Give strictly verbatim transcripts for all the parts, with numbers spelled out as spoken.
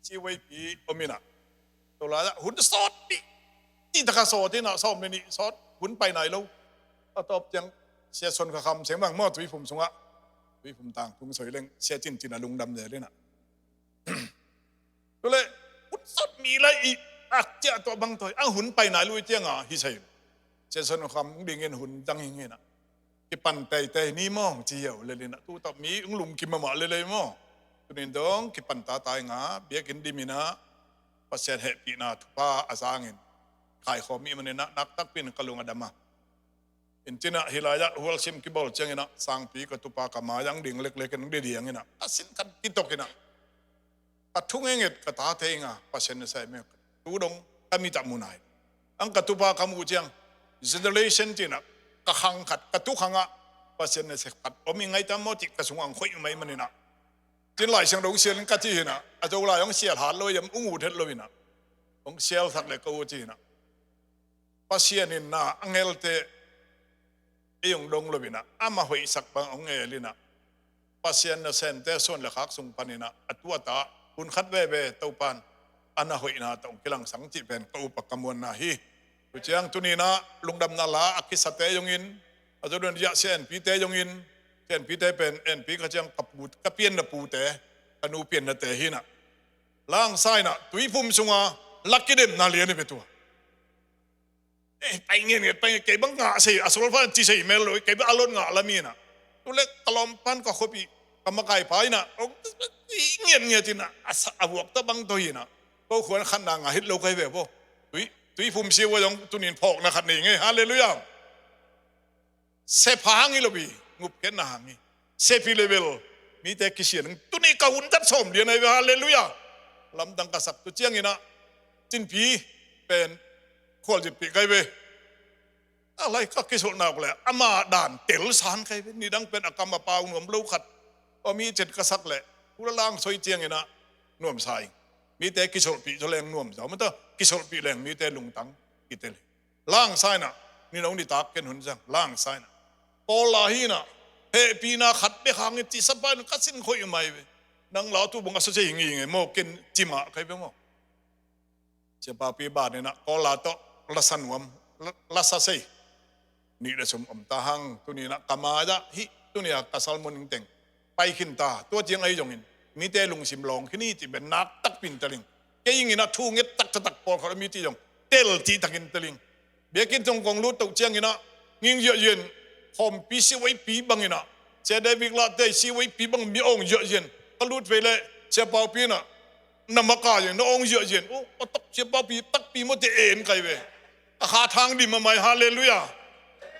C Y P om in ah, tua lai-ah hun sawt pi, cih tak a sawt in ah, sawm le nih sawt, hun pai nai lo. A tawp ciang Sia Suan Kha Kham Siang bang maw, Tuiphum sungah, Tuiphum tangtung soi leng, Sia Cin Cin a lungdam zel in ah. Tua leh hun sawt mi lai i ak ciah tua bang tawi, ang hun pai nai lo i ciang a hi sai. Sia Suan Kha Kham dingin hun dang hi in ah, kipan teitei ni maw, ci hiau lel in ah, tu tawh mi hong lum kim mahmah lel ei maw. Tuni-in dong kipan tata ing a, biakinn dim in ah, Pasian hehpihna thupha a zangin, kaikhawm ih man in ah, naktakpi in ka lung a dam a. Inn cin ah hih lai-ah hualsim kibawl ciangin ah, sangpi ka tupa ka mai-ah hong ding leklek in, hong didiang in ah, a sin khat kitok in ah, ka thu ngenget ka tate ing a, Pasian na sem e. Tu dong ka mit ah mu nai. Ang ka tupa ka muh ciang, generation cin ah, ka khang khat, ka tu khang ah, Pasian na sem khat om hi ngai tam maw cih ka sungah hong khoih mai man in ah. Cin Lai Siangtho hong sial in ka ci hi in ah, a Zolai hong sial hat lo hiam, hong ut het lo in ah. Hong sial thak leh ka ut ci hi in ah. Pasian in na angelte ei hong dong lo in ah, amah hoihsak bang hong ngel in ah, Pasian na semte suan le khak sung pan in ah, a tu a ta hun khat veve Topa'n a na hoihna tawh hong kilangsang cih pen ka up a ka muanna hi. Tu ciang tuni-in ah lungdamna la a kisate zongin, a zo dun ziah Sia En Pi te zongin, Sia En Pi te pen En Pi ka ciang ka pu, ka pianna pute, ka nu piannate hi in ah. Langsa in ah Tuiphum sunga la kidemna lian hi ve tua. Eh, pai ngen ngen, pai ngen, kei bang ngah sei, a solfa ci sei mel lo, kei bang a lot ngah la mi in ah. Tu leh ka lawmpa'n ka khuapih, ka makaipa in ah, ong ngen ngen in ah, a sa, a vuak ta bang tawi in ah. Ko khuan khatna ngah het lo kai ve bo. Tui, Tuiphum sia ua zong tuni-in phawkna khat nei ngei, halleluiah. Sep hang hi lo hi, ngupkhiatna hang hi. Sep hi leh bel mite kisian. Tuni ka hun zat sawm lian ahi ve, halleluiah. Lamdang ka sak tu ciangin ah, Cin Pi pen khualzinpih kai ve. A lai ka kisolhna uh leh ama dan telsan kai ve. Nidang pen a kam a pau nuam lo khat, a mi cet ka sak leh, ula lang soi ciangin ah nuamsa ing. Mite kisolhpih zaw leng nuam zaw, mata kisolhpih leng mite lungtang kitel hi. Langsa in ah, nino nitak ken hun zang, langsa in ah. Pawl la hi in ah, hehpihna khat bek hangin cihsa pa in ka sin khoih mai ve. Nang la tu bang a sose hi ngi nge maw, ken ci mah kai ve maw. Sia Paupi ban in ah, Kawl la tawh lasa nuam, la, lasa sei. Nih le sum om ta hang, tuni-in ah ka mai-ah hih, tuni-a ka sermon ing teng pai khin ta, tua ciang ahi zongin mite lungsim lawng khin hi cih pen naktakpi in tel ing. Kei ing in ah thu nget taktak pawlkhat om hi cih zong tel cihtakin tel ing. Biakinn sung kong lut toh ciangin ah, nging ziahziah in, khawmpi C Y P bang in ah, Sia David Lahte C Y P bang mi awng ziahziah in, ka lut vei leh Sia Paupi in ah, na makaih in na awng ziahziah in, oh, a tak Sia Paupi takpi maw, te en kai ve. A kha thang dim a mai, halleluiah.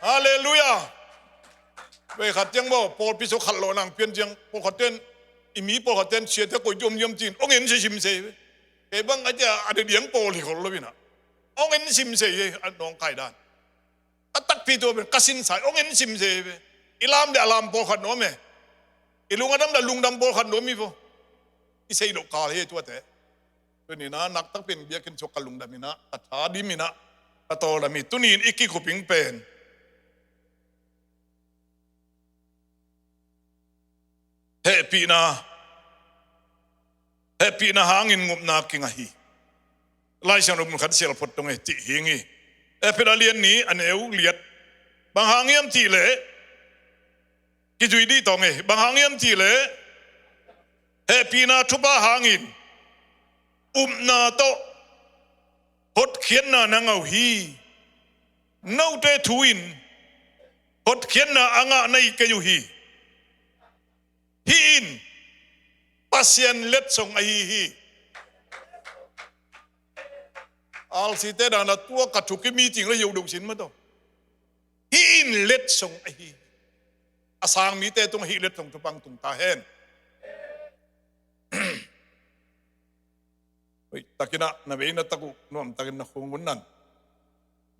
Halleluiah. Vei khat ciang maw, pawlpi sung khat lawh nang pian ciang, pawlkhat ten, i mi pawlkhat ten siate koi diamdiam ci-in, awng en sim sei ve. Kei bang a cia a didiang pawl hi khol lo in ah, awng en sim sei ve, a nawng kai dan. A takpi tua pen ka sin sai, awng en sim sei ve. I lam le a lam pawlkhat nuam e. I lung a dam le a lungdam pawlkhat nuam hi vo. I sei loh kal hi tuate. Tuni-in ah naktakpi in biakinn sung ka lungdam in ah, ka tha dim in ah, ka tawldam hi. Tuni-in i kikuping pen hehpihna, hehpihna hangin ngupna kingah hi. Lai Siangtho mun khat sial phot tung e, cih hi ing hi. Efesa lian nih, a neu liat. Bang hang hiam cih leh, kizui dih tawng e, bang hang hiam cih leh, hehpihna thupha hangin upna tawh hotkhiatna na ngah uh hi. Note thu in hotkhiatna a ngah na hi kei uh hi. Hih in Pasian letsong ahi hi. R C te dan a tua ka thu ki meeting la hi uh deuh sin mah tawh. Hih in letsong ahi hi. A sang mite tungah hih letsong thupha tung ta hen. Hoih takin ah na vei na tak uh nuam takin na khung un nan,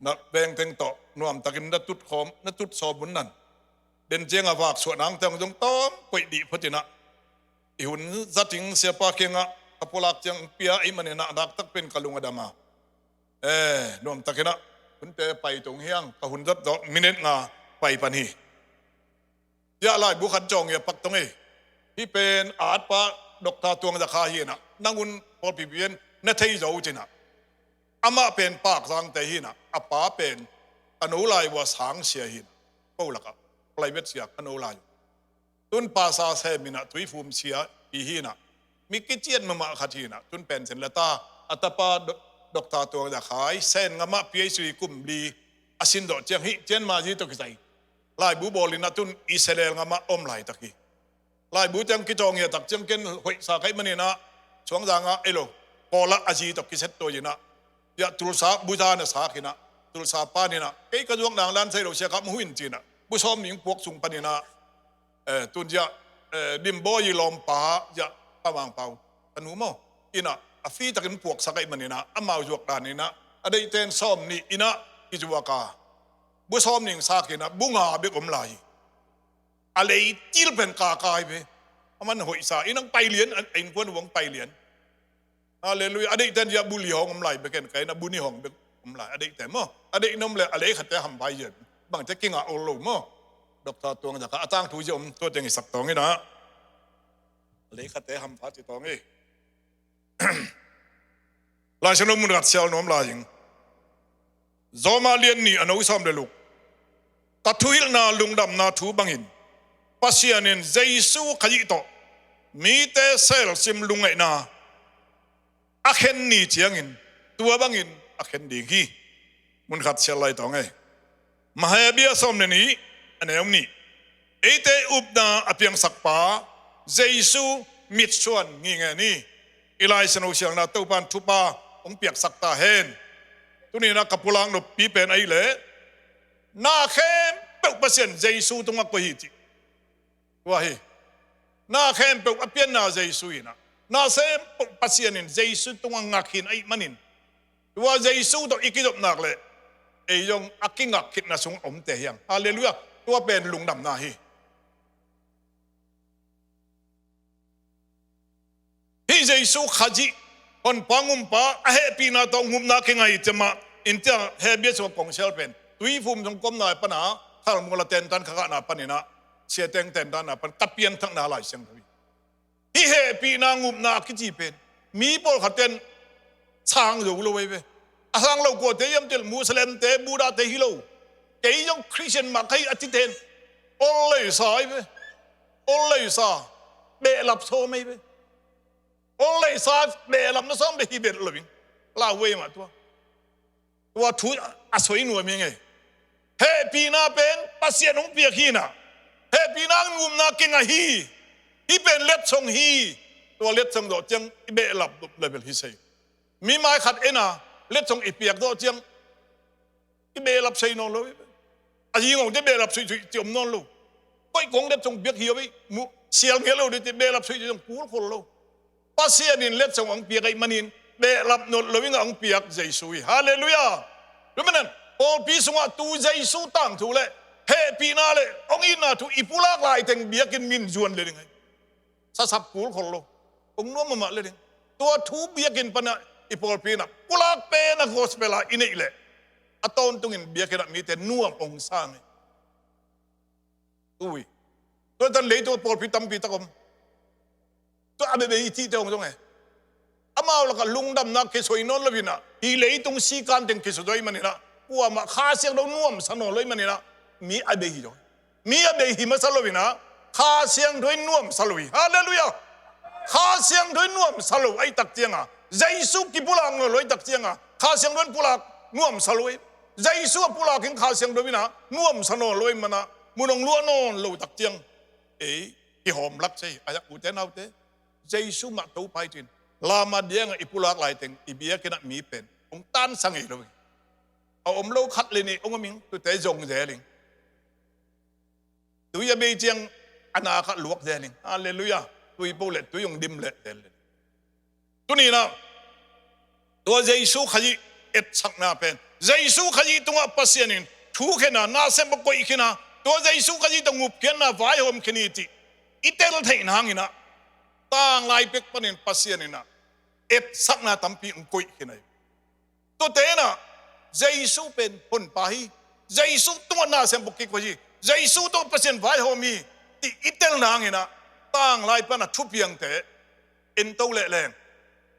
na vengteng tawh nuam takin na tut khawm, na tut sawm un nan. Den ciang a vak suah nang teng zong tawm koih dih phot in ah, i hun zat ing, siapa kiangah ka pulak ciang pia ahih manin ah naktakpi in ka lung a dam a. Eh, nuam takin ah hunte pai tung hi hang, ka hun zat tawh minute nga pai pan hi. Tua laibu khat zong hi a pak tong ei. Hih pen a atpa Doctor Tuang Za Kha hi in ah, nang un Pawlpi pen na thei zo cinah. Amah pen Pakzangte hinah, a pa pen ka no lai uh a sangsia hinah. Ko lakah private sia ka no lai uh. Tun pasa sem inah Tuifum sia hi hinah. Mi kician mahmah khat hinah. Tun pension la ta, a tapa do-, Doctor Tuang Za Khai, Sen ngamah P H D kum li a sin zawh ciang hih cian mazi tawh kisai laibu bawl inah tun Israel ngamah om laitak hi. Laibu ciang kicawng hi a tak ciang ken hoihsa kaih maninah, Suangzangah ei lo, Kawlah a zi tawh kiset tawi inah, ya Tulsa buza na sak inah, Tulsa pan inah, kei ka zuak nang lan sai lo sia kap hu in cinah, bu sawm ning puak sung paninah, eh, tun ziah, eh, Dimbawi lawmpa ziah Pa Mang Pau, ka nu maw, inah a fitakin puaksak aih maninah, amau zuak dan inah, a deihten sawm nih inah kizuak a, bu sawm ning sak inah, bu nga bek om lai hi. A leitil pen kakai ve. A man hoihsa, inah pailian, a innkuan uh hong pailian. Halleluiah. A deihten ziah bu li hong om lai bek en, ka inah bu nih hong bek om lai. A deihten maw. A deih na om le, a lei khatte hampha hi ziah. Bangte kingah ol lo maw. Doctor Tuang Za Khai, a tangthu ziah om, tua teng i sak tawng inah. A lei khatte hampha ci tawng hi. Lai Siangtho mun khat sial nuam lai ing. Roma lian nih a no sawm le luk. Ka thuhilhna lungdamna thu bangin Pasian in Jesu Khazih tawh mite selsim lungngaihna a khen ni ciangin tua bangin a khen ding hi. Mun khat sial lai tawng ei. Hebru sawm le nih, a neu nih. Eite upna a piangsak pa Jesu mitsuan ngingei ni. I Lai Siangtho sialna Topan thupha hong piaksak ta hen. Tuni inah ka pulak noppi pen ahi leh, na khempeuh Pasian Jesu tungah koih hi cih. Tua hi. Na khempeuh a pianna Jesu inah, na khempeuh Pasian in Jesu tungah ngak hi ahih manin, tua Jesu tawh i kizop nak leh ei zong a kingak khitna sung a omte hi hang. Halleluiah. Tua pen lungdamna hi. Hih Jesu Khazih, Honpa Gumpa a hehpihna tawh ngupna kingah hi ci mah in, tia Hebru sung kong sial pen Tuifum sung ka omna pana, Thalmual a tentan ka kahna paninah, Siateng tentanna pan ka pianthakna Lai Siangtho hi. Hih hehpihna ngupna a kici pen mi pawlkhat ten sang zo lo ahi ve. A sang lo kuate hiam cih leh Muslimte, Buddhate hi lo. Kei zong Christian mah ka hi a cite in ol leisa ahi ve. Ol leisa, behlap sawm ahi ve. Ol leisa, behlapna sawm bek hi vet lo ing. Lauhuai mah tua. Tua thu a soi nuam hi ing ei. Hehpihna pen Pasian hong piak hi inah, hehpihna ngupna kingah hi. Hih pen letsong hi. Tua letsong zawh ciang i behlap dop level hi sei. Mi mai khat en a, letsong i piak zawh ciang i behlap sei nawn lo. A zingongte behlap suihsuih ci om nawn lo. Koih kong letsong piak hi aw ei, mu sial ngial lo dih ci behlap suih ci zong kul khol lo. Pasian in letsong hong piak ahih manin behlap nawn lo ing a hong piak Jesu hi. Halleluiah. Tua manin pawlpi sungah tu Jesu tangthu le hehpihna le hong itna thu i pulak laiteng biakinn min zuan le ding hi. Sasap kul khol lo. Hong nuam mahmah le ding. Tua thu biakinn panah i pawlpi inah pulak pen a gospel a i neih leh, a tawntungin biakinn ah mite nuam hong sang hi. Ui. Tua tan leitung pawlpi tampi tak om. Tua a bebe i cihte hong zong e. Amau lakah lungdamna kisoi nawn lo inah, hih leitung sikan teng kisudawi maninah, kuamah Kha Siangtho nuamsa nawn lo maninah, mi a bei hi zong. Mi a bei hi masa lo inah, Kha Siangtho in nuamsa lo hi. Halleluiah. Kha Siangtho in nuamsa lo ahih tak cianga, Jesu kipulak nawn lo ahih tak cianga, Kha Siangtho in pulak nuamsa lo hi. Jesu a pulak in Kha Siangtho inah nuamsa nawn lo ahih manah, mun hong luah nawn lo tak ciang, ei kihawm lak sei. Ayak ute naute, Jesu mah Topa hi cin, lamah diangah i pulak laiteng i biakinn ah mi pen hong tansa ngei lo hi. A om lo khat le nih hong om ing, tute zong zel ing. Tui a bei ciang a nakah luak zel ing. Halleluiah. Tui po le tui hong dim leh zel ing. Tuni inah tua Jesu Khazih etsakna pen, Jesu Khazih tungah Pasian in thu khen a, nasem bawk koih khin a, tua Jesu Khazih tawh ngupkhiatna vaihawm khin hi cih i tel theih nang inah, tanglai pek panin Pasian inah etsakna tampi hong koih khin ahi. Tuate inah Jesu pen Honpa hi, Jesu tungah nasem bawk kikoih hi, Jesu tawh Pasian vaihawm hi, cih i tel nang inah, tanglai pana thupiangte ento lehleng,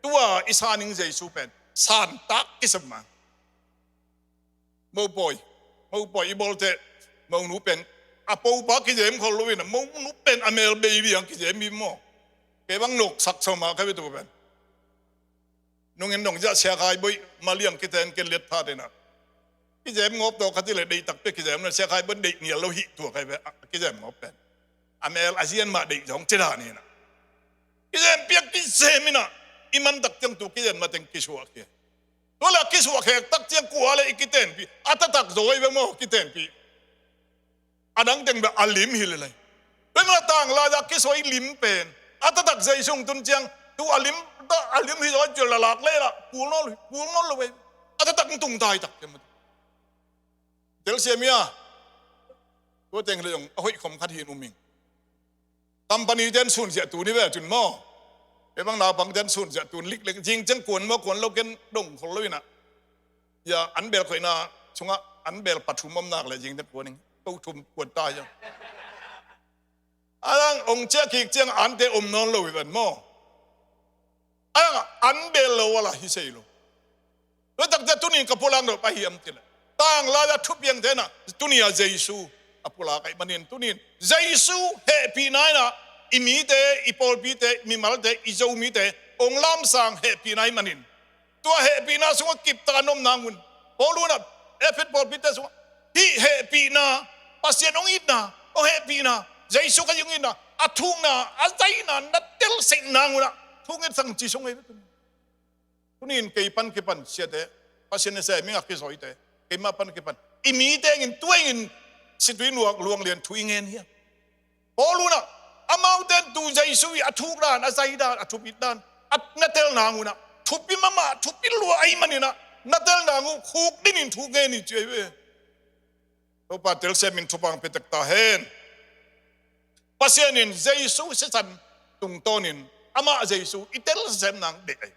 Tua i sa ning Jesu pen santak kisam a. Mopawi, mopawi i bawlte, monu pen a popa kizem khol lo in a, monu pen a mel bei liang kizem hi maw. Kei bang nok sak sawma ka bitu pen. Nungin nong ziah siakhai boih maliang kiten ken let phat in a, kizem ngawp tawh ka ti le, deihtak pia kizem na, siakhai boih deih nial lo hi tua kai ve, a, kizem ngawp pen a mel a zian mah deih zong ci dan in a, kizem piak kizem in a, i mantak ciang tu kizem mateng kisuah khia. Tua le a kisuah khek tak ciang kua le i kitenpih, a taktak zaw i ve maw kitenpih. A dang teng bek a lim hi lelai. Tua mah tanglai-a kisoi lim pen a taktak Jesu hong tun ciang tu a lim, a lim hi zaw ciang lalak le la kul nawn lo, kul nawn lo ve. A taktak hong tung taitak ciang mah. Telsiam hi a. Tua teng le zong a hoih khom khat hi in um ing. Company ten sunsiah tun hi ve cun maw. Kei bang naupang ten sunsiah tun liklik, zing ciang kuan maw, kuan lo ken dong khol lo in a. Ya, an bel khoihna sungah an bel pathum om nak le zing ciang kuan ing. Ko thum kuan ta hi a. A dang ong ciah kik ciang ante om nawn lo hi ven maw. A dang an bel lo a la hi sei lo. Tua takte tunin ka pulak nop ahi am ti le, tanglai-a thupiangte in a, tuni a Jesu a pulak ahih manin tunin Jesu hehpihna in a, i mite, i pawlpite, mimalte, i Zomite ong lamsang hehpihna ahih manin, tua hehpihna sungah kiptak a na om nang un. Paul in a Efesa pawlpite sungah hih hehpihna, Pasian ong itna, ong hehpihna, Jesu Khazih ong itna, a thukna, a zaina na telsiam nang un a, thunget sang ci sung ei ve tuni. Tunin kei pan kipan siate, Pasian in sem ing a kizawite, keimah pan kipan i mite in tua in situi nuak luang lian thu i ngen hi a. Paul in a, amaute in tu Jesu i a thuk dan, a zai dan, a thupit dan a na tel nang un a, thupi mahmah, thupi lua ahih manin a, na tel nang uh khuk dinin thu ngen hi ci ahi ve. Topa telsiam in thupha pia tek ta hen. Pasian in Jesu sisan tungtawnin amah Jesu i tel sem nang deih ahi.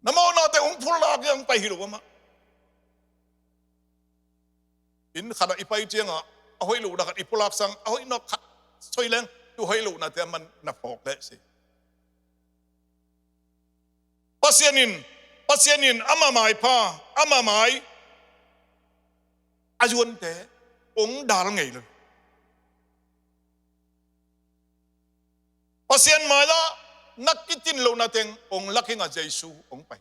Na mawhnate hong phulak hi a, hong pai hi lo amah. Inn khatah i pai ciangah a hoih lohna khat i pulak sang, a hoih nawk khat soi leng tu hoih lohnate a man na phawk leh si. Pasian in, Pasian in ama maipha, ama mai a zuante hong dal ngei lo. Pasian mai-ah na kitin lohna teng hong lak ing a, Jesu hong pai.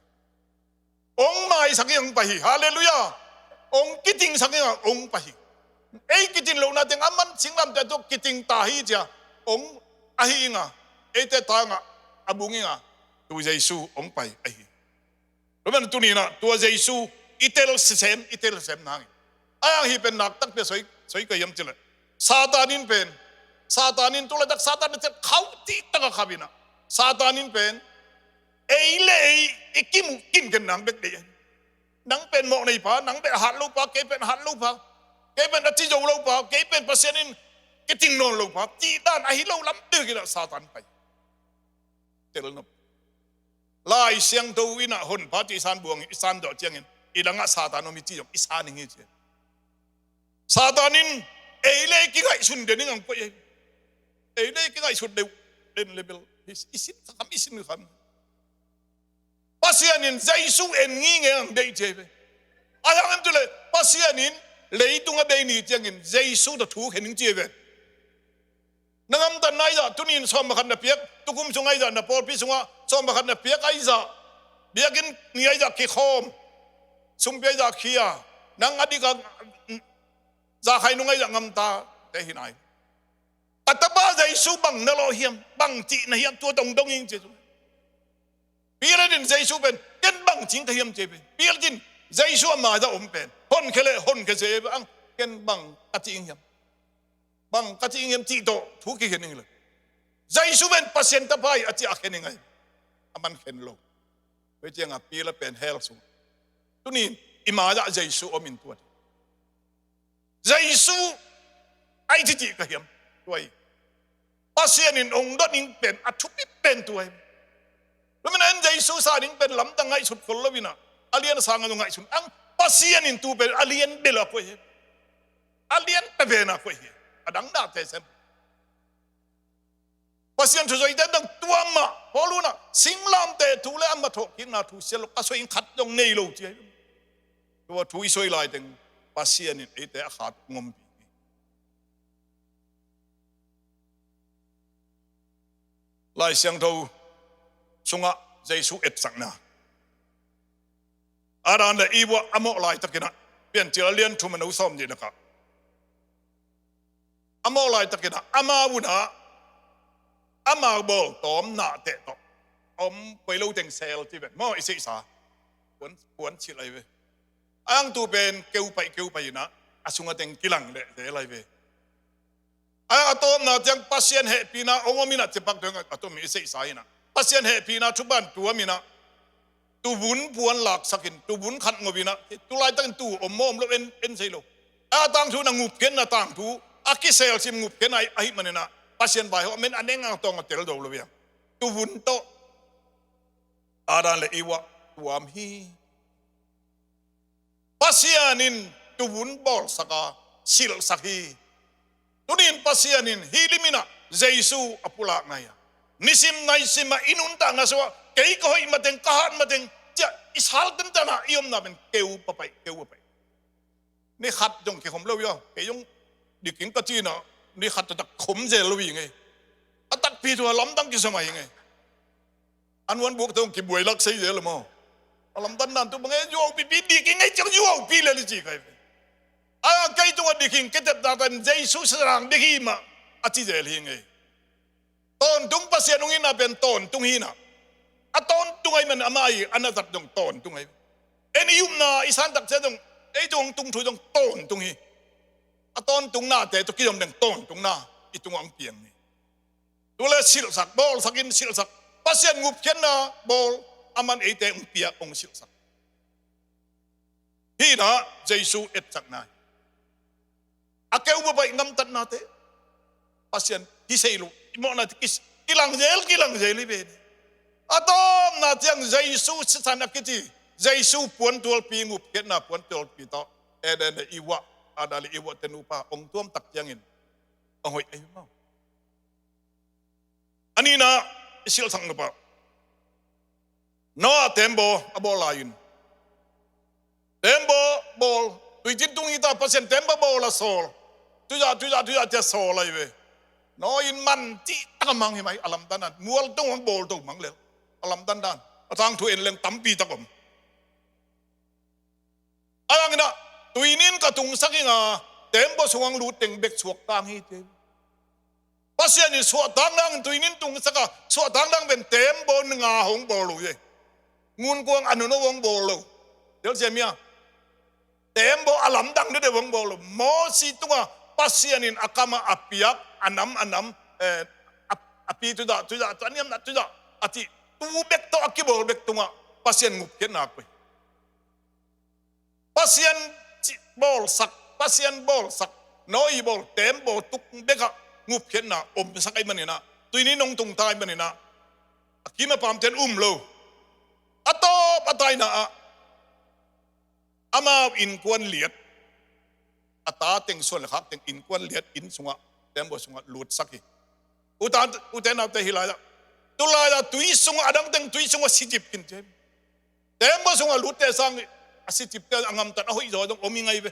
Hong maisak ing a hong pai hi. Halleluiah. Hong kitingsak ing a hong pai hi. Ei kitin lohna teng a man singlamteh tawh kiting ta hi ci a hong ahi ing a, eite tangah a bung ing a, tu Jesu hong pai ahi. Tua man tuninah tua Jesu i tel sisem, i tel sisem nangin a, ang hi pen nak takpi a soi, soi kei hiam cileh, Satan in pen, Satan in tulaitak Satan in tel khauh cihtak a khap inah, Satan in pen ei le ei i kimuh kinken nang bek deih ahi. Nang pen mawh nei pa, nang pen a hat lo pa, kei pen a hat lo pa, kei pen a ci zo lo pa, kei pen Pasian in kiting nawn lo pa, cih dan ahi lo lam bek inah Satan pai. Tel nop. Lai Siangtho inah honpa cih i san buang, i san dawh ciangin i langah Satan om hi ci zong i san ing hi ci. Satan in ei le ei kingaihsun den ing ang koih ei. Ei le ei kingaihsun deuh den le bel i sin kha kham, i sin kha kham. Pasian in Jesu en ngingei ang deih ci ei ve. A hiang em tu le Pasian in leitung a bei ni ciangin Jesu tawh thu khen ing ci ei ve. Na ngamtatna ahi zah tunin sawm pakhat na piak, tukum sung ahi zah na pawlpi sungah sawm pakhat na piak ahi zah, biakinn ni ahi zah kikhawm, sumpi ahi zah khia, nang a dikah zakhai nung ahi zah ngamta te hi nai. A tapa Jesu bang na lawh hiam, bang cih na hiam, tua dongdong ing ci ei. Pilat in Jesu pen ken bang cih ka hiam ci ei pen. Pilat in Jesu a mai-ah om pen honkhia le honkhia ci ei pen, ang ken bang ka cih ing hiam, bang ka cih ing hiam cih tawh thu kikhen ing le. Jesu pen Pasian tapa hi a cih a khen ing ahi. A man khen lo. Tua ciangah Pilat pen hell sung. Tunin i mai-ah Jesu om in tuat. Jesu ahi cicih ka hiam? Tua hi. Pasian in hong dot ning pen a thupi pen tua hi. Tua manin Jesu sa ning pen lamdang ngaihsut khol lo inah, a lian a sang a zong ngaihsun ang. Pasian in tu pen a lian bel a koih hi. A lian peuh pen a koih hi. A dang dahte sem. Pasian thu zoite dang tuam mah, Paul in ah singlamteh thu le amah thawhkikna thu sial lo, ka soi in khat zong nei lo ci hi. Tua thu i soi laiteng Pasian in eite a khat ngompih hi. Lai Siangtho sungah Jesu etsakna Adam le Eve a mawh laitakin ah, Piancil a lian thum a neu sawm nih lakah a mawh laitakin ah, amau in ah amau bawltawm nahteh tawh om poi lo teng sel ci ven maw, i seihsa puan, puan chilh lai ve. A angtu pen keupaih keupaih in ah a sung a teng kilang leh zel lai ve. A, a tawpna ciang Pasian hehpihna ong om in ah, cipak tuang a tawpmi i seihsa in ah Pasian hehpihna thuban tuam in ah tuvun puan laksakin tuvun khat ngop in ah, tu laitakin tu om maw om lo en, en sei lo. A tangthu na ngupkhiatna tangthu a kiselsim ngupkhiatna ahih manin ah Pasian vaihawm in a neng a tawng a tel do lo viang. Tuvun tawh Adam le Eve tuam hi. Pasian in tuvun bawlsak a silhsak hi. Tuni in Pasian in hih lim in ah Jesu a pulak ngai a, nisim naisim ah i nuntakna sungah kei ka hoih mateng, ka hat mateng ciah i sal tentan ah i omna pen keu papaih, keu papaih. Ni khat zong kikhom lo hi a, kei zong diking ka ci in ah ni khat taktak khom zel lo hi ngei. A takpi tua lamdang kisam ahi ngei. A nuan buk tawh kibuai lak sei zel maw? A lamdang dan tu bang e, zuau pipi diking ei ciang zuau pi le li ci kai. A kei tungah diking ke tep datan Jesu sarang dik hi mah a ci zel hi ngei. Tawntung Pasian ong hihna pen tawntung hi in ah, a tawntung ahih man amah i a na zat zong tawntung ahi. En i upna i santak ciat zong ei tung tung thu zong tawntung hi. A tawntung nate tawh kizom deng tawntung na i tungah ong piang hi. Tu le silhsak, bawlsak in silhsak. Pasian ngupkhiatna bawl, aman eite ong piak, ong silhsak. Hih in ah Jesu etsakna hi. A keu papaih ngamtatnate Pasian hi sei lo, i mawhnate kis, kilang zel, kilang zel hi ve. A tawpna ciang Jesu sisan a kici, Jesu puantualpi, ngupkhiatna puantualpi tawh Eden le Eve, Adam le Eve te nupa ong tuam tak ciangin ong hoih ahi maw? A nihna i silhsak nop ah Noah teembaw a bawl lai-in, teembaw bawl, tuicin tung hi ta, Pasian teembaw bawl a sawl. Tuizah, tuizah, tuizah cia sawl lai ve. Noah in man cihtak a mang hi mai, a lamdang dan. Mual tung hong bawl to mang lel, a lamdang dan. A tangthu en leng tampi tak om. A dang in ah, tuinin ka tungsak ing a, teembaw sung hong lut teng bek suakta hi ci. Pasian in suahtak nang, tuinin tungsak a, suahtak nang pen teembaw nga hong bawl lo hi. Ngunkuang a nunau hong bawl lo. Telsiam hia? Teembaw a lamdang deuhdeuh hong bawl lo. Mosi tungah Pasian in a kam ah a piak, a nam, a nam, eh, a, a pi tuizah, tuizah, a niamna tuizah a cih tu bek tawh a kibawl bek tungah Pasian ngupkhiatna koih. Pasian ci-, bawlsak, Pasian bawlsak, Noah bawl teembaw tuk bekah ngupkhiatna omsak ahih manin ah, tuinin hong tung ta ahih manin ah, a kim a pamte'n um lo. A tawp a taina ah, amau innkuan liat, a ta teng suan le khak teng innkuan liat inn sungah, teembaw sungah lutsak hi. U ta, u te nau te, hih lai-ah, tu lai-ah tui sungah, a dang teng tui sungah sicip khin ci. Teembaw sungah lutte sang a sicipte a ngamtat a hoihzaw zong om hi ngai ve.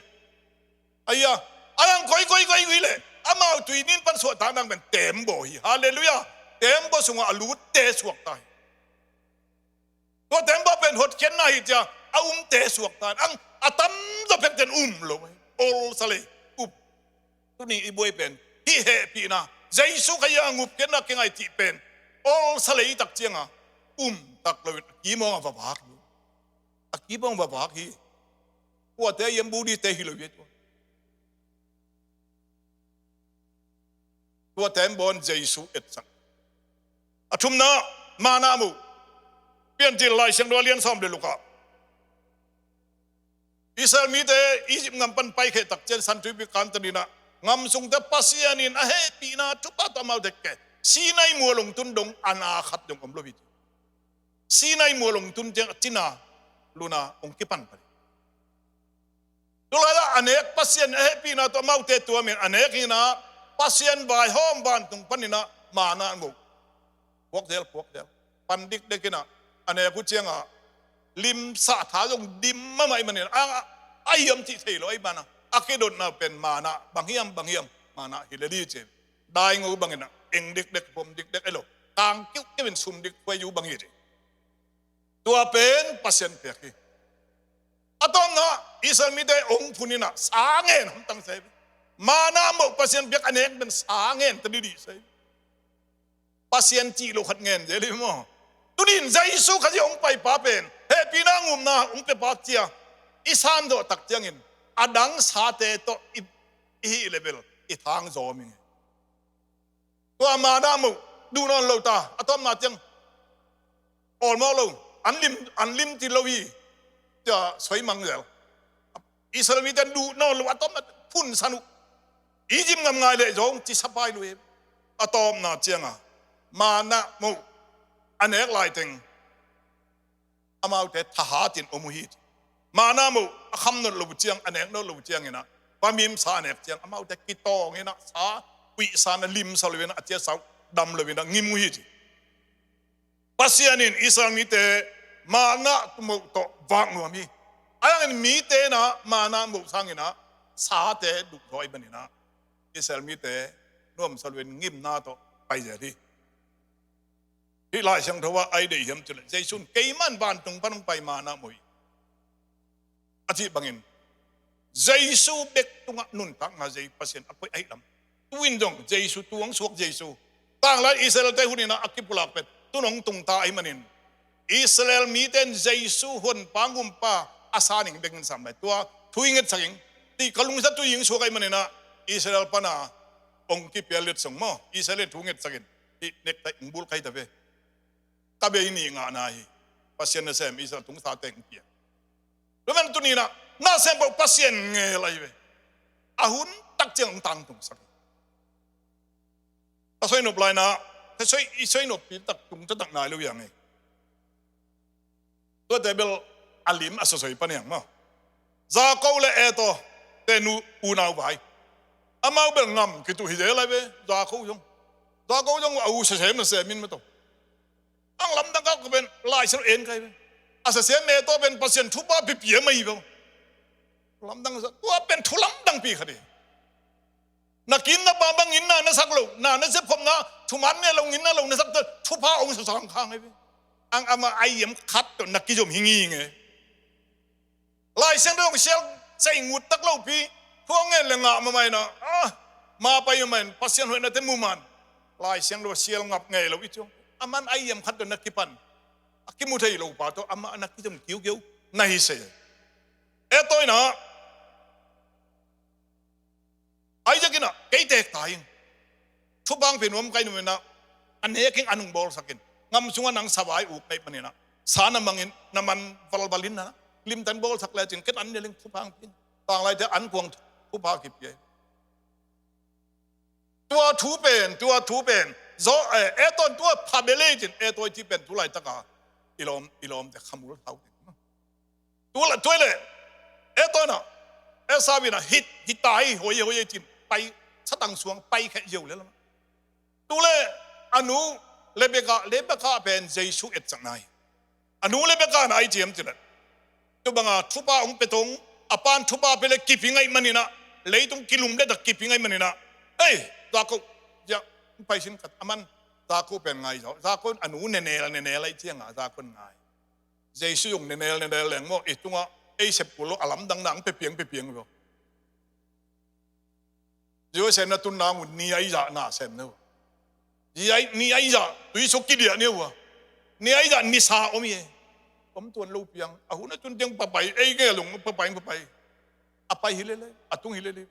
Aia, a dang koi, koi, koi, koi leh amau tuinin pan suahtak nang pen teembaw hi. Halleluiah. Teembaw sungah a lutte suakta hi. Tua teembaw pen hotkhiatna hi cia a umte suakta hi. Ang a tamzaw pekte'n um lo hi. Olsa lei, up. Tuni i buai pen hih hehpihna, Jesu Khazih a ngupkhiatna kingai cih pen olsa lei tak cianga um tak loin a kimawng a va vak hi. A kimawng va vak hi. Kuate hiam, Buddhist-te hi lo hi tua. Tua teembaw in Jesu etsak. A thumna, manna mu. Piancil Lai Siangtho a lian sawm le lukah Israel mite Egypt ngam pan paikhia tak ciang, San Tuipi kantan in ah, ngam sungte Pasian in a hehpihna thupha tawh amaute ke, Sinai mual hong tun dong a na khat dong om lo hi. Sinai mual hong tun ciang a cina luna hong kipan pan. Tu lai-ah a nek Pasian a hehpihna tawh amaute tuamin a nek in ah, Pasian vaihawm vantung panin ah manna mu. Puak zel, puak zel. Pan dikdek in ah, a nek uh ciangah limsah tha zong dim mahmah ahih manin, a, a, a hiam cih thei lo ahih manin ah, a kidotna pen manna bang hiam, bang hiam, manna hi lel hi ci. Daing uh bangin ah, eng dikdek, bom dikdek hi lo, kang kiuhkiuh in sum dik thuai uh bang hi ci. Tua pen Pasian piak hi. A tawpna, Israel mite hong phun in ah sa ngen hamtang sa hi. Manna moh Pasian piak a nek pen sa ngen ta didih sa hi. Pasian cih lo khat ngen zel hi maw. Tuni in Jesu Khazih hong paipa pen hehpihna, ngupna hong piapa cia i sandawh tak ciangin, a dang sate tawh i, i hih leh bel i thang zawm hi. Tua manna moh duh nawn lo ta, a tawpna ciang awlmawh lo, an lim, an lim ti lo hi, cia soi mang zel. Israel mite duh nawn lo, a tawpna phunsan uh. Egypt ngam ngai leh zong ci sapai lo hi. A tawpna ciangah manna moh a nek laiteng amaute thahatin om uh hi. Manna moh a kham nawn lo ciang, a nek nawn lo ciangin ah, pamim sa a nek ciang amaute kitawng in ah, sa uih sa in ah, limsa lo in ah, a ciasa uh dam lo in ah ngim uh hi ci. Pasian in Israel mite manna moh tawh vak nuam hi. A dangin mite in ah manna moh sangin ah sate duh zaw ahih manin ah, Israel mite nuamsa lo in ngimna tawh pai zel hi. Hih Lai Siangtho ah ai deih hiam cih leh, Jesu in, "Keimah in vantung pan hong pai manna moh hi," a cih bangin, Jesu bek tungah nuntakna zei Pasian a koih ahih lam. Tu-in zong Jesu, tu hong suak Jesu, tanglai Israel-te hun in ah a kipulak pen tu in hong tungta ahih manin, Israel mite in Jesu Honpa, Gumpa a sa ning bek in sam lai. Tua thu i ngetsak ing, ti ka lungsim tawh i hong suak ahih manin ah, Israel pan a hong kipia letsong maw, Israel in thu ngetsak in, hih nektaih hong bulh kha hi ta ve. Ka bei nih ngahna hi. Pasian nasem Israel tungsa teng pia. Tua man tuni in ah, nasem peuh Pasian ngel ahi ve. A hun tak ciang hong tangtungsak hi. Ka soi nop lai in ah, ka soi, i soi noppi tak tung taktak nai lo hi hang e. Tuate bel a lim a sosoi pan hi hang maw. Jakob le Esau te nu unau vai. Amau bel ngam kituh hi zel lai ve, Jakob zong. Jakob zong a u sasem nasem in maw tawh. Ang lamdang khat pen Lai Siangtho en kai ve. A sasem Esau pen Pasian thupha pia pia mai ve. Lamdang sa, tua pen thu lamdang pi khat hi. Na ki-itna pa bang itna na sak lo, na nasep khopna, thuman ne lo, itna lo na sak teh, thupha hong sa sang kha ngai ve. Ang amah a hiam khat tawh na kizom hi ngi nge. Lai Siangtho hong sial, sa i ngut tak lo pi, thu hong ngen le ngah mahmah in ah, ah, ma pai mahmah in, Pasian hoihna te mu man. Lai Siangtho sial ngap ngei lo i ciang. Aman a hiam khat tawh na kipan, a kimu thei lo pa tawh amah na kizom kiukiu na hi se. Esau in ah, Isaac in ah, kei teek ta ing. Thupha hong pia nuam ka hi nuam in ah, a nek ing, an hong bawlsak in. Ngam sungah nang savai uk na hih manin ah, sa na mang in, na man valval in ah, limtak bawlsak lecin, ken an ne leng thupha hong pia in. Tanglaite an kuang thupha kipia hi. Tua thu pen, tua thu pen, zaw, eh, Esau in tua pha bel e cin, Esau i cih pen tu laitak a i lawm, i lawmte khamul thau ding. Tu la, tua leh, Esau in ah, Esau in ah, hih, hih ta hi, hoi, hoi, cin, pai, satang suang, pai kheh ziau lel. Tu leh, a nu, Rebekah, Rebekah pen Jesu etsakna hi. A nu Rebekah in a ci hiam cih leh, tu bang a thupha hong pia tong, a pa'n thupha pia leh kipi ngai manin ah, leitung kilum leh dak kipi ngai manin ah. Ei, Jakob, ziah, pai sin kat, aman, Jakob pen ngai zaw. Jakob in a nu nenel, nenel a i ciang a, Jakob in ngai. Jesu zong nenel, nenel leng maw, i tungah ei sep kul lo, a lamdang na hong pia piang, pia piang lo. Jesu sem na tun nang un ni a i zah na sem ne uh. Ni a i, ni a i zah, tui suk kidiah ne uh a. Ni a i zah nisa om hi e. Om tuan lo piang, a hun a tun tiang papai, ei nge lung papai, papai. A pai hi lele, a tung hi lele.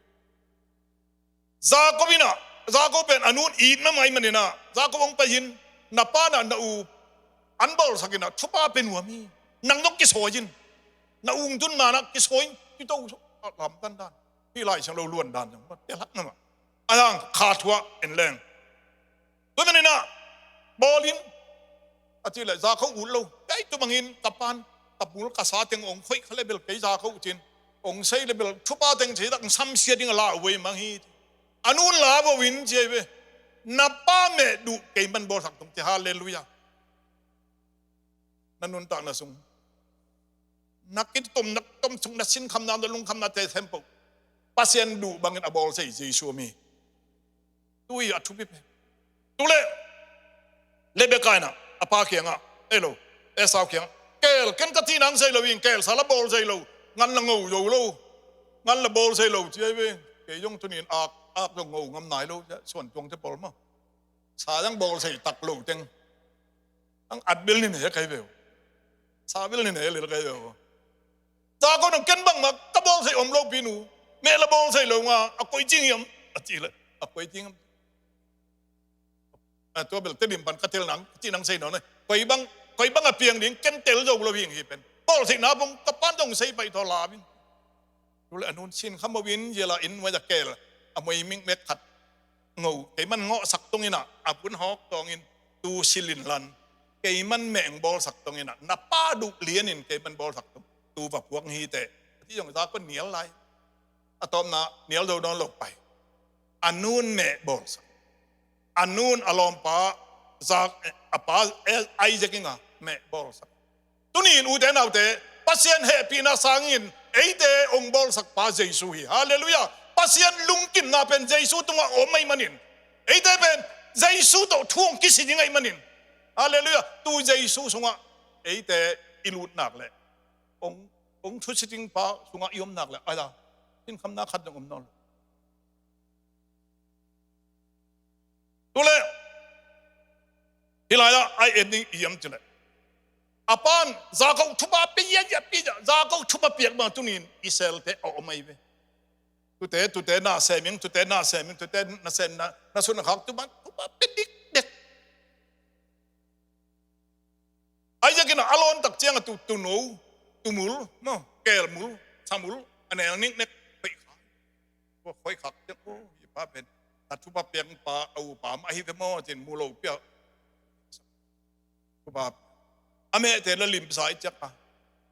Jakob in ah, Jakob pen a nu in it mahmah ahih manin ah, Jakob hong pai in, na pa in ah, na u an bawlsak in ah, thupha pia nuam hi. Nang zong kisawi in. Na u hong tun ma-in ah kisawi in, kito uh, a lamdang dan. Hih Lai Siangtho luan dan zong, tel hak mahmah. A dang kha thu ah en leng. Tua manin ah, bawl in, a cih leh Jakob ut lo. Kei tu bangin ka pa'n, ka pul ka sa teng hong khoih kha leh bel kei Jakob uh cin, hong sei leh bel thupha teng sei tak hong samsia ding a la uh ei mang hi. A nu in la vo in ci hi ve. Na pa meh duh kei man bawlsak tung ci. Halleluiah. Na nuntakna sung, na kitom, na tom sung, na sinkhamna, na lungkhamna te sempoh Pasian duh bangin a bawlsia Jesu om hi. Tu hi a thupi pen. Tu leh Rebekah in a pa kiangah, ei lo, Esau kiangah, keel, ken ka cih nang sei lo in, keel sa la bawlsia lo, ngan la ngo zo lo, ngan la bawlsia lo ci ahi ve. Kei zong tuni in ak, ak zong ngo ngam nai lo, suan tuang te pawl maw. Sa zang bawlsia tak lo teng. Ang at bel ni ne kai veu. Sa bel ni ne lel kai veu. Jakob nang ken bangmah ka bawlsia om lo pi nu. Meh la bawlsia lo nga a koi cing hiam a cih leh a koi cing hiam. A tua bel Tedim pan ka tel nang, cih nang sei nawn e. Koi bang, koi bang a piang ding ken tel zo lo hing hi pen. Bawlsiatna pong ka pan zong sei pai thaw la vin. Tu leh a nun sin kha mo vin, zia la in, muai a keel a muai mikmek khat ngo, kei man ngawhsak tung in a, a vun hawk tawng in, tu silin lan, kei man meh ong bawlsak tung in a, na pa duh lian in kei man bawlsak tung, tu va puak hi teh. Ti zong Jakob nial lai. A tawpna nial zo nawn lo pai. A nun meh bawlsak. A nun a lawmpa Zak, a pa Isaac in a meh bawlsak. Tuni in ute naute, Pasian hehpihna sangin eite ong bawlsak pa Jesu hi. Halleluiah. Pasian lungkimna pen Jesu tungah om ahih manin, eite pen Jesu tawh thu ong kisi ding ahih manin, halleluiah, tu Jesu sungah eite i lut nak leh, ong, ong thusi ding pa sungah i om nak leh, ai la, sinkhamna khat dong om nawn lo. Tu leh, hih lai-ah ai en ding i hiam cih leh, a pan Jakob thupha pia, pia, pia, Jakob thupha piak bang tuni in Israel-te a om ahi ve. Tute, tute na sem ing, tute na sem ing, tute na sem na, na sut na khak tu bang thupha pia dikdek. Isaac in a lawn tak ciang a tu, tuno, tumul maw, keelmul, samul a nel niknek, khoih khak. Khoih khak ciang, oh, hih pa pen a thupha piak pa, a upa mah ahi ve maw, ci-in mu lo pia. Thupha a mehte la limsa i ciak a,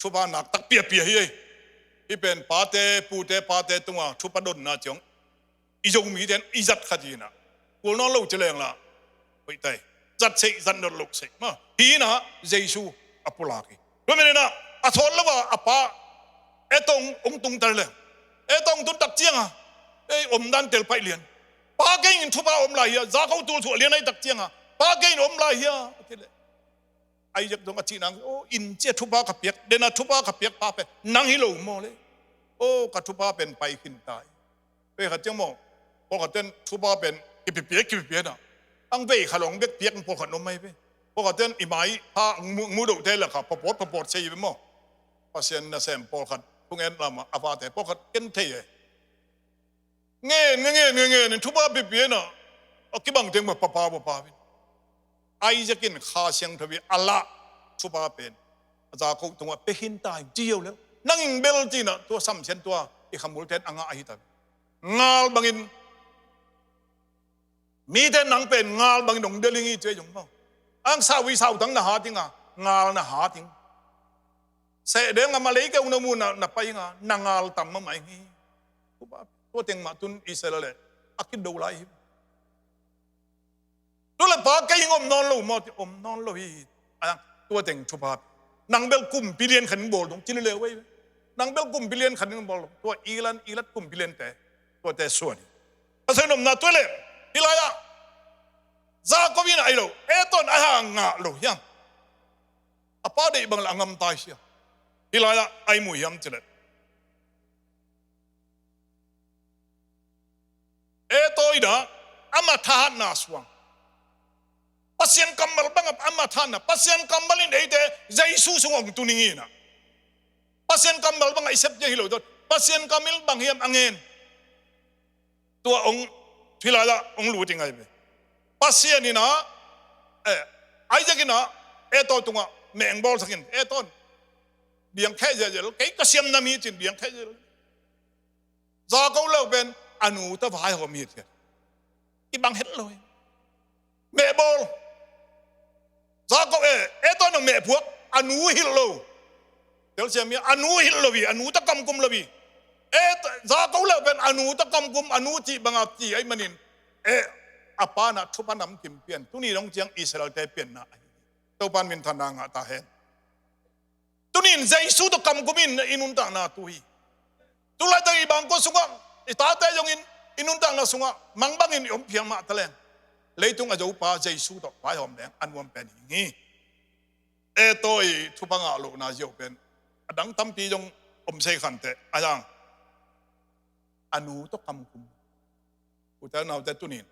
thupha nak tak piapia hi ei. Hih pen pate, pute, pate tungah thupha donna ciang i Zomite in i zat kha ding a, kul nawn lo ci leng la, hoih tai. Zat sei, zat nawn lo sei maw. Hih in a Jesu a pulak hi. Tua manin a, a sawt lo a, a pa Esau ong tung ta leh, Esau ong tun tak ciang a, ei, omdan tel paih lian. Pa kei in thupha om lai hia, Jakob tul suah lian ahih tak ciang a, pa kei in om lai hia, a ci leh. Isaac zong a cih nang, oh, in cia thupha ka piak, den a thupha ka piak pa pen nang hi lo maw le? Oh, ka thupha pen pai khin ta hi. Pei khat ciang maw, pawlkhat ten thupha pen kipipia, kipipia na. Ang vei kha long bek piak pawlkhat om mai ve. Pawlkhat ten i mai pha mu, mudohte la kha, papawt, papawt sei ve maw. Pasian nasem pawlkhat, thungen lamah a vate pawlkhat ken thei e. Ngen, ngen, ngen, ngen, ngen, thupha pipian a, a kibang teng mah papa, papa vin. Isaac in Kha Siangtho i a lah thupha pen a Jakob tungah pia khin ta hi, ci hi lo. Nang in bel ci-in a, tua samsian tua i khamul ten a ngah ahi ta. Ngal bangin mite nang pen ngal bangin ong delh ing hi ci-a zong maw. Ang sau i sau tang na hat ing a, ngal na hat ing. Seh deng a malei keu na mu na, na pai ing a, na ngal tam mahmah ing hi. Tua teng mah tun Israel leh a kido lai hi. Tu leh pa kei ing om nawn lo maw, ti om nawn lo hi. A, tua teng thupha. Nang bel kumpi lian khat ing bawl dong, ci leh leu ei. Nang bel kumpi lian khat ing bawl dong. Tua Ilan, Ilat kumpi liante. Tuate suan hi. A soi nopna tua leh, hih lai-ah Jakob in a ai lo, Esau in a hang ngah lo hiam? A pa deih bang leh a ngam ta hi sia. Hih lai-ah ai mu hiam cih leh, Esau in a, ama thahatna suang, Pasian kammal bang a ama thahatna, Pasian kammal in eite Jesu sungah ong tun ing hi na. Pasian kammal bang a i sep ciang hi lo dot, Pasian kammal bang hiam a ngen. Tua ong, hih lai-ah ong lut ing ai ve. Pasian in a, eh, Isaac in a, Esau tungah meh ong bawlsak in, Esau in biang kheh zelzel, kei ka siam nam hi ci-in biang kheh zelzel. Jakob leh pen a nu tawh vaihawm hi thiat. I bang het lo hi. Meh bawl. Jakob, eh, Esau in a meh phuak, a nu hilh lo. Telsiam hi, a nu hilh lo hi, a nu tawh kamkum lo hi. Eh, Jakob leh pen a nu tawh kamkum, a nu cih bang a ci ahih manin, eh, a Pa in ah thupha namkim pia in, tuni dong ciang Israel-te pianna ahi hi. Topa'n minthanna ngah ta hen. Tuni in Jesu tawh kamkum in i nuntakna tu hi. Tulaitak i bangkua sungah, i tate zongin i nuntakna sungah mangbangin i om phial mah taleng, leitung a Topa Jesu tawh vaihawm leng a nuam pen hi hi. Etaw i thupha ngah lohna ziau pen a dang tampi zong om sei khanteh, a zang a nu tawh kamkum. Ute naute, tuni in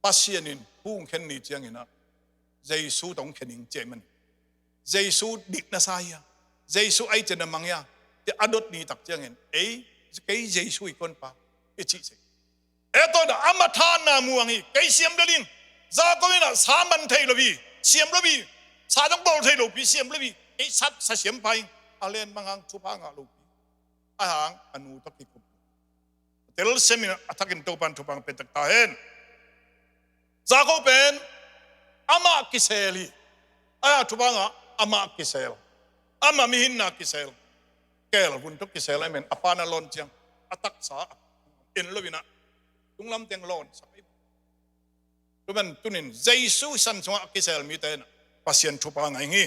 Pasian in hong khen ni ciangin ah Jesu tawh hong khen ing ci ahih manin, Jesu dik na sa hia, Jesu a ih ciang na mang hia, ci a dot ni tak ciangin, ei, kei Jesu i kuanpa, i cih sek. Etaw in ah amah thahatna muang hi, kei siam lel ing. Jakob in ah sa man thei lo hi, siam lo hi, sa dong bawl thei lo pi, siam lo hi, kei sa, sa siampa ing. A len mang hang thupha ngah lo pi, a hang a nu tawh kikum. Telsiam in a thakin Topa'n thupha hong pia tek ta hen. Jakob pen amah kisel hi. A thupha ngah, amah kisel. Amah mihinna kisel. Keel vun tawh kisel ahih manin a pa na lawn ciang a taksa en lo in ah tunglam teng lawnsak hi. Tua pen tuni in Jesu Khrist sungah a kisel mite in ah Pasian thupha ngah ing hi.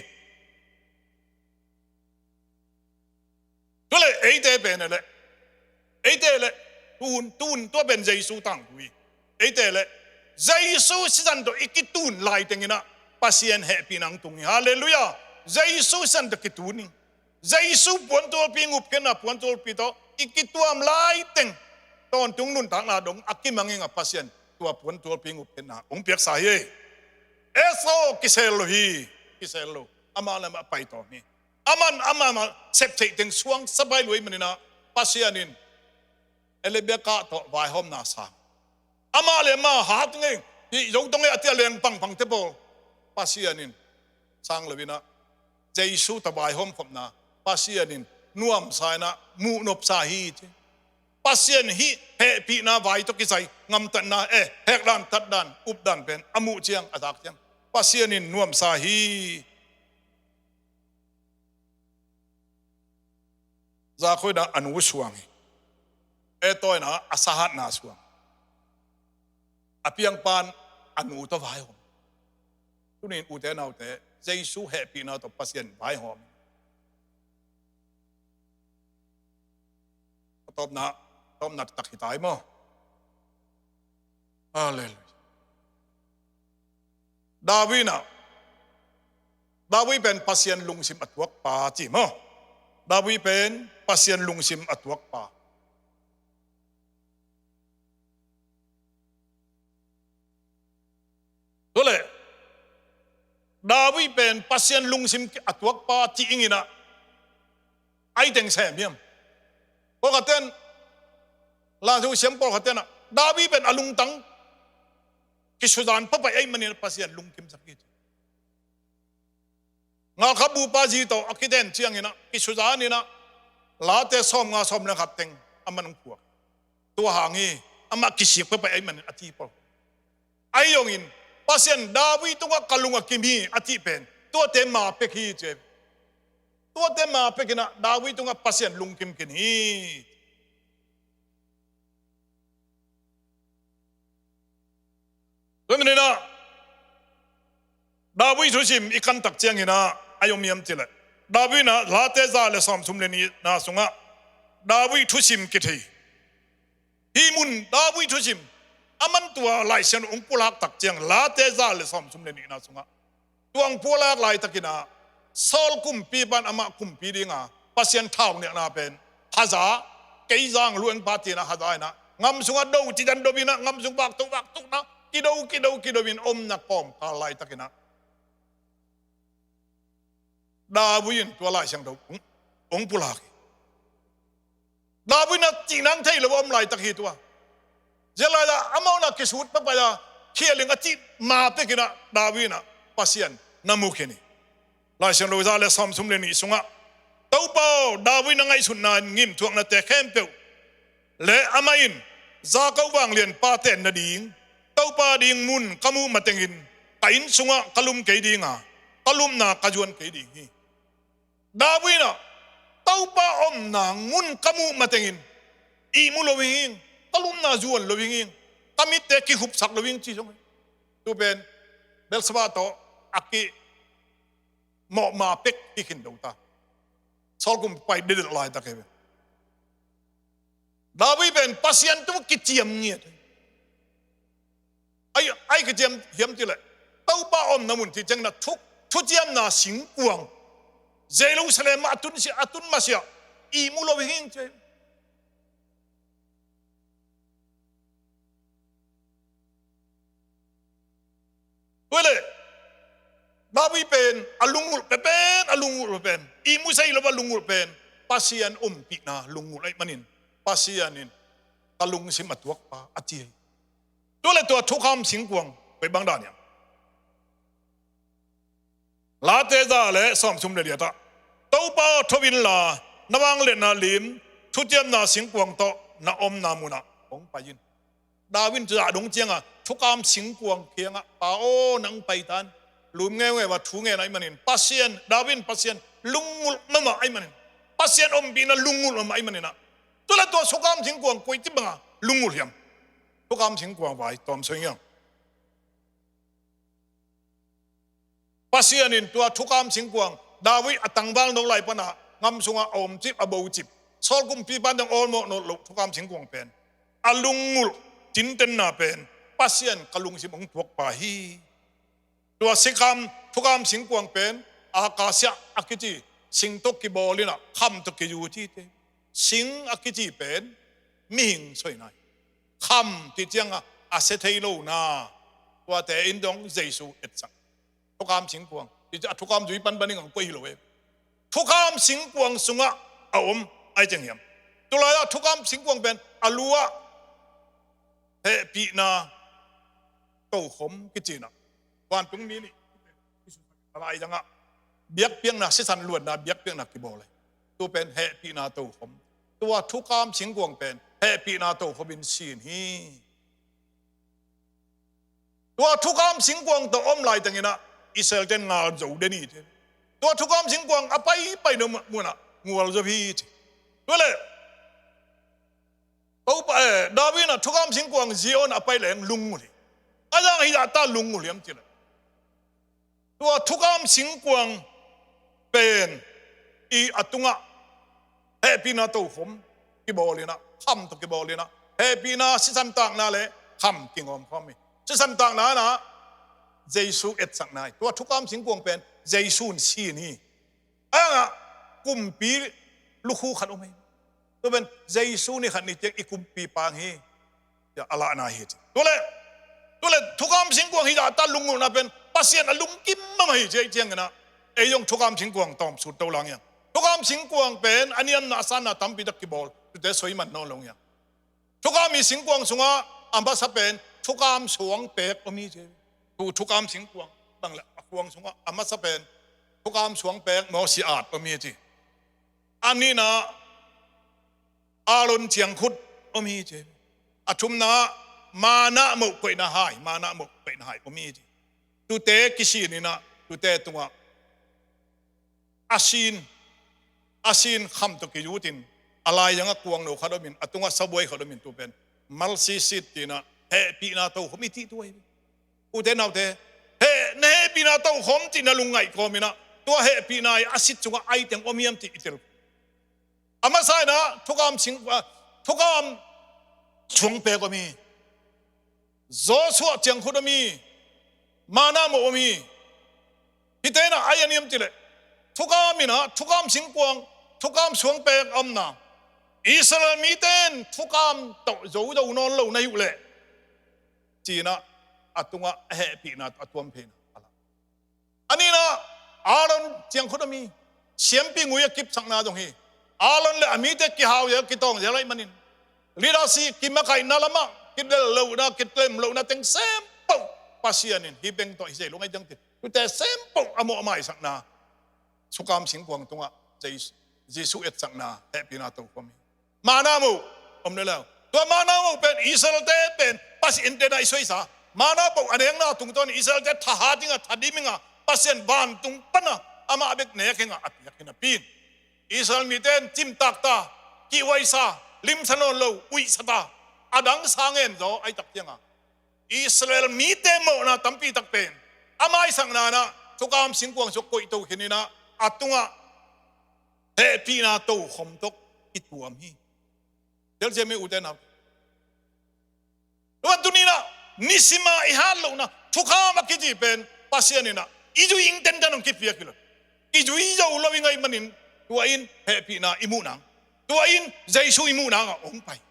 Tua leh eite pen leh, eite leh, tuhun, tuhun tua pen Jesu tangthu hi. Eite leh Jesu sisan tawh i kitun laiteng in ah Pasian hehpihna hong tung hi. Halleluiah. Jesu sisan tawh kitun hi. Jesu puantualpi, ngupkhiatna puantualpi tawh i kituam laiteng, tawntung nuntakna dong a kimang ing a, Pasian tua puantualpi, ngupkhiatna hong piaksa hi. Esau kisel lo hi. Kisel lo. Amah le amah paitawm hi. Aman amah mah sep theih teng suang sa pai lo ahih manin ah Pasian in Rebekah tawh vaihawmna sang. Amah le amah hat ngei, hih zo tong e a ci a leng pangpang te pawl Pasian in sang lo in ah, Jesu tawh vaihawm khopna Pasian in nuamsa in ah muhnopsa hi ci. Pasian hih hehpihna vai tawh kisai ngamtatna, eh, hekdan, tatdan, updan pen a muh ciang, a zak ciang Pasian in nuamsa hi. Jakob in ah a nu suang hi. Esau in ah a sahatna suang. A piangpa'n a nu tawh vaihawm. Tuni in ute naute, Jesu hehpihna tawh Pasian vaihawm. A tawpna, tawpna tak hi ta hi maw. Halleluiah. David in ah, David pen Pasian lungsim a tuakpa ci maw. David pen Pasian lungsim a tuakpa. Tua leh David pen Pasian lungsim a tuakpa ci ing in ah, a ih teng sem hiam? Pawlkhat ten, Lai Siangtho siam pawlkhat ten ah, David pen a lungtang kisuzan pahpah ahih manin Pasian lungkimsak hi ci. Ngalkhat bupa zi tawh a kiten ciangin ah, kisuzan in ah, Late sawmnga, sawm le khat teng aman hong phuak. Tua hang hi, amah kisik pahpah ahih manin a ci pawl. Ahi zongin, Pasian David tungah ka lung a kim hi a cih pen, tuate ma pek hi ci. Tuate ma pek in ah David tungah Pasian lungkim khin hi. Tua manin ah, David thusim i kan tak ciangin ah, a om hiam cih leh, David in ah Late za le sawmthum le nihna sungah David thusim kithei. Hih mun David thusim, aman tua Lai Siangtho hong pulak tak ciang, Late za le sawmthum le nihna sungah, tua hong pulak laitakin ah, Saul kumpipa in amah kumpi dinga Pasian thaunialna pen haza, kei zang luangpa ci-in ah haza in ah, ngam sungah do cidan do in ah, ngam sung vakto vakto in ah, kido kido kido in omna kawmkal laitakin ah, David in tua Lai Siangtho hong, hong pulak hi. David in ah cih nang thei lo a om laitak hi tua. Zia lai-ah amau in ah kisut pahpah a, khial ing a cih ma pek in ah David in ah Pasian na mu khin hi. Lai Siangtho za le sawmthum le nih sungah, Topa aw, David na ngaihsutna in ngim thuaknate khempeuh le amah in Jakob vanglianpa tenna ding, Topa ding mun ka muh matengin ka inn sungah ka lum kei ding a, ka lupna ka zuan kei ding hi. David in ah, Topa omna mun ka muh matengin ihmu lo hi ing, ka lupna zuan lo hi ing. Ka mitte kihupsak lo ing ci zong. Tu pen Belseba tawh a kimawhma pek hi khin do ta. Saul kumpi pai dedet laitak hi ve. David pen Pasian tungah kiciam ngiat. Ai, ai kiciam hiam cih leh Topa omna mun cih ciangin ah thu, thuciamna singkuang Jerusalem ah a tun sia, a tun masiah ihmu lo hi ing ci. Tua leh David pen a lungngulh pen, a lungngulh pen, ihmu sei lo a lungngulh pen Pasian ompihna lungngulh ahih manin Pasian in ka lungsim a tuakpa a ci hi. Tua leh tua thukham singkuang koi bang dan hiam? Late za le sawmthum le giat ah, Topa aw, tho inla, na vangliatna lim thuciamna singkuang tawh na omna munah hong pai in. David in tua dong ciangah thukham singkuang kiangah, Pa aw, nang pai tan. Lum ngeungeu a thu ngen ahih manin Pasian, David in Pasian lungngulh mahmah ahih manin, Pasian ompihna lungngulh mahmah ahih manin ah, tua leh tua thukham singkuang koi ci bangah lungngulh hiam? Thukham singkuang vai tawm soi ngiang. Pasian in tua thukham singkuang, David a tangval nawk lai panah ngam sungah a omcip, a bocip, Saul kumpipa in dang awlmawh nawn loh thukham singkuang pen a lungngulh tintenna pen Pasian ka lungsim hong tuakpa hi. Tua singkham, thukham singkuang pen akasia a kici sing tawh kibawl in ah kham tawh kiyu ci te. Sing a kici pen mihing soi nai. Kham cih ciangah a sia thei lona, tuate in dong Jesu etsak. Thukham singkuang, a thukham zui panpan in hong koih hi lo e. Thukham singkuang sungah a om, ai ciang hiam? Tulai ah thukham singkuang pen a lu ah hehpihna tokhom kici in ah, vantungmi nih a laizangah biakpiakna, sisan luanna biakpiakna kibawl hi. Tu pen hehpihna tokhom. Tua thukham singkuang pen hehpihna tokhom in sin hi. Tua thukham singkuang tawh om laiteng in ah Israel-te in ngal zo den hi ci. Tua thukham singkuang a paipai na munah ngual zo hi ci. Tua leh Topa, eh, David in ah thukham singkuang Zion a pai leng lungngulh hi. A zang hi zahta lungngulh hiam cih leh, tua thukham singkuang pen i a tungah hehpihna tokhom kibawl in ah, kham tawh kibawl in ah, hehpihna sisan takna le kham kingawm khawm hi. Sisan takna in ah Jesu etsakna hi. Tua thukham singkuang pen Jesu in sin hi. A hangah kumpi lukhu khat om hi. Tua pen Jesu ni khat ni ciang i kumpipa hi. Tia a lahna hi ci. Tua leh, tua leh thukham singkuang hi zahta lungngulhna pen Pasian a lungkim mahmah hi ci ahih ciangin ah, ei zong thukham singkuang tawm sut to lang hiang. Thukham singkuang pen a niamna a sanna tampi tak kibawl, tuate soi man nawn lo hiang. Thukham i singkuang sungah a masa pen thukham suangpek om hi ci. Tu thukham singkuang bang leh a khuang sungah a masa pen thukham suangpek Mosi at om hi ci. A nihna Aaron ciangkhut om hi ci. A thumna manna moh koihna hai, manna moh koihna hai om hi ci. Tute kisin in ah, tute tungah a sin, a sin kham tawh kiyut in, a laizangah kuangno khat om in, a tungah sabuai khat om in, tu pen mercy seat ci in ah, hehpihna tokhom i cih tua hi. Ute naute, heh, na hehpihna tokhom cih na lungngaih kawm in ah, tua hehpihna i a seat sungah ai teng om hiam cih i tel. A masa in ah thukham sing, ah, thukham suangpek om hi. Joshua ciangkhut om hi. Manna moh om hi. Hihte in ah ai a niam cih leh, thukham in ah, thukham singkuang, thukham suangpek a omna, Israel mite in thukham tawh zo zo nawn lo na hi uh leh, ci in ah a tungah a hehpihna a tuam phei in ah a la. A nihna Aaron ciangkhut om hi. Siampi ngui a kipsakna zong hi. Aaron le a mite kihau zel, kitawng zel ahih manin, leadership kimakaihna lamah kitel lohna, kitlem lohna teng sempoh Pasian in hih beng tawh hi sei lo ngai ciang ci. Tute sempoh a mawh a maisakna, thukham singkuang tungah Jesu, Jesu etsakna, hehpihna tokhom hi. Manna moh om lel lo. Tua manna moh pen Israel-te pen Pasian in tena i suaisa. Manna moh a nekna tungtawn Israel-te thahat ing a, thadim ing a, Pasian vantung pana amah bek nek ing a, a piak hi napi in, Israel mite in cimtak ta, kihhuaisa, limsa nawn lo, uihsa ta. a dang sa ngen zaw ahih tak ciangah Israel mite mawhna tampi tak pen a maisakna inah thukam singkuang sung koihto khin inah a tungah hehpihna tokhom tawh i tuam hi. Tel ciami ute nau. Tua tuni inah nisima i hat lohna thukham a kici pen Pasian inah i zui ingten tan hong kipiak hi lo. I zui zo lo i ngaih manin tua in hehpihna i muh nang, tua in Jesu i muh nangah hong pai.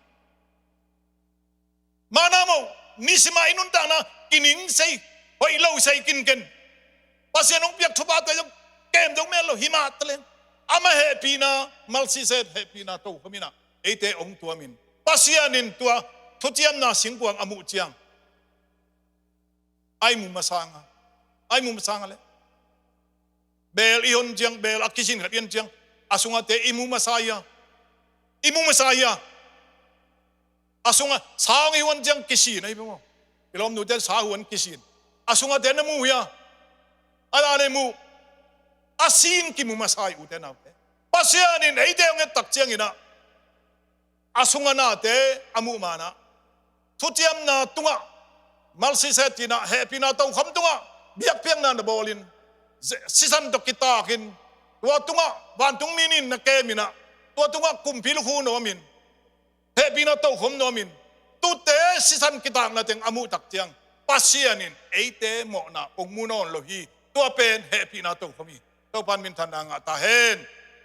Mana mo, nisima i nuntakna kining sei, hoih lo sei kinken. Pasian hong piak thupate zong kem zong mel lo hi mah taleng. Ama hehpihna, malsiset hehpihna tokhom inah eite hong tuamin Pasian in tua thuciamna singkuang a muh ciang a i mu masa nga, a i mu masa nga le beel i hon ciang, beel a kisin khat i hon ciang a sungate i mu masa ia, i mu masa ia. A sungah sa hong i huan ciang kisin a hi bang aw. I lawmnute sa huan kisin a sungate na mu hia? A dane mu a sin kimu masa hi ute naute. Pasian in eite hong ettak cianginah a sungah nate a muh manah thuciamna tungah malsiset inah hehpihna tokhom tungah biakpiakna na bawlin sisan tawh kitakin tua tungah vantung mi nin na keminah tua tungah kumpi lukhu nawmin hehpihna tokhom nawmin tute sisan kitakna teng a muhtak ciang Pasian in eite mawhna hong mu nawn lo hi. Tua pen hehpihna tokhom hi. Topan minthanna ngah ta hen.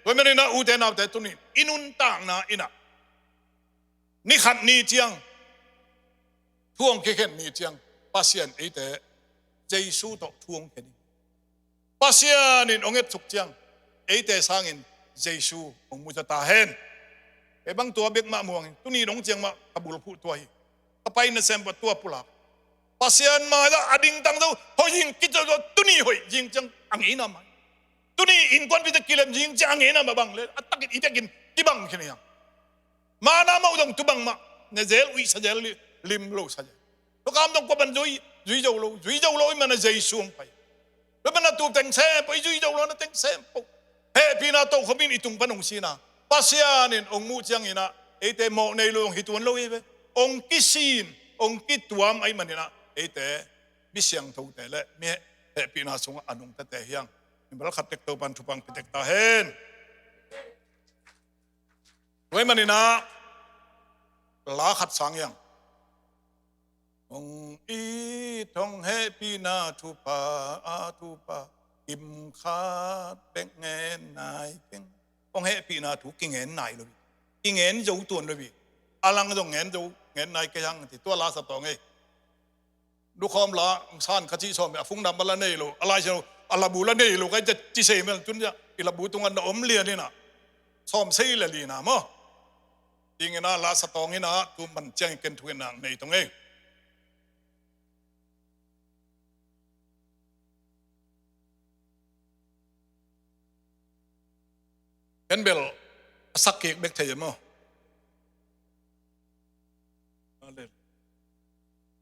Tua maninah ute naute tunin i nuntakna inah ni khat ni ciang thu hong kikhen ni ciang Pasian eite Jesu tawh thu hong khen hi. Pasian in hong etsuk ciang eite sangin Jesu hong muza ta hen. Kei bang tua bek mah muang hi. Tuni dong ciang mah ka bulphuh tua hi. Ka paina sem pa tua pulak Pasian mai-ah a dingtang zo hoih zing kico zo. Tuni hoih zing ciang a ngeina mai. Tuni innkuanpite kilem zing ciang a ngeina mah bang le a takin i takin kibang khin hiang. Mana mah uh dong tu bangmah ne zel uih sa zel lim lo sa zel. Tua kam dong kua ban zui zui zo lo zui zo lo i mana Jesu hong pai. Tua mana tu teng sem po i zui zo lo na teng sem po. Hehpihna tokhom in i tung pan hong sina Pasian in hong muh cianginah eite mawh nei lo hong hi tuan lo hi ve. Hong kisin hong kituam ahih maninah eite mi siangthote le mi hehpihna sungah a nungtate hiang. Mi balkhat tek Topan thupang pitek ta hen. Tua ahih maninah la khat sang hiang. Hong it hong hehpihna thupha a thupha kim khat bek ngen nai keng. Hong hehpihna thu kingen nai lo hi. Kingen zo tuan lo hi. A lang zong ngen zo ngen nai kei hang ti tua la sa tawng ei. Dukhawm la san kha cih sawm a fungdam a la nei lo a laisiang lo a labu la nei lo kai ci sei mel tun cia i labu tungah na om lian inah sawm sei le lina maw. Tinginah la sa tawng inah tu man ciang i ken thu inah nei tong ei. Ken bel a sak kik bek thei maw.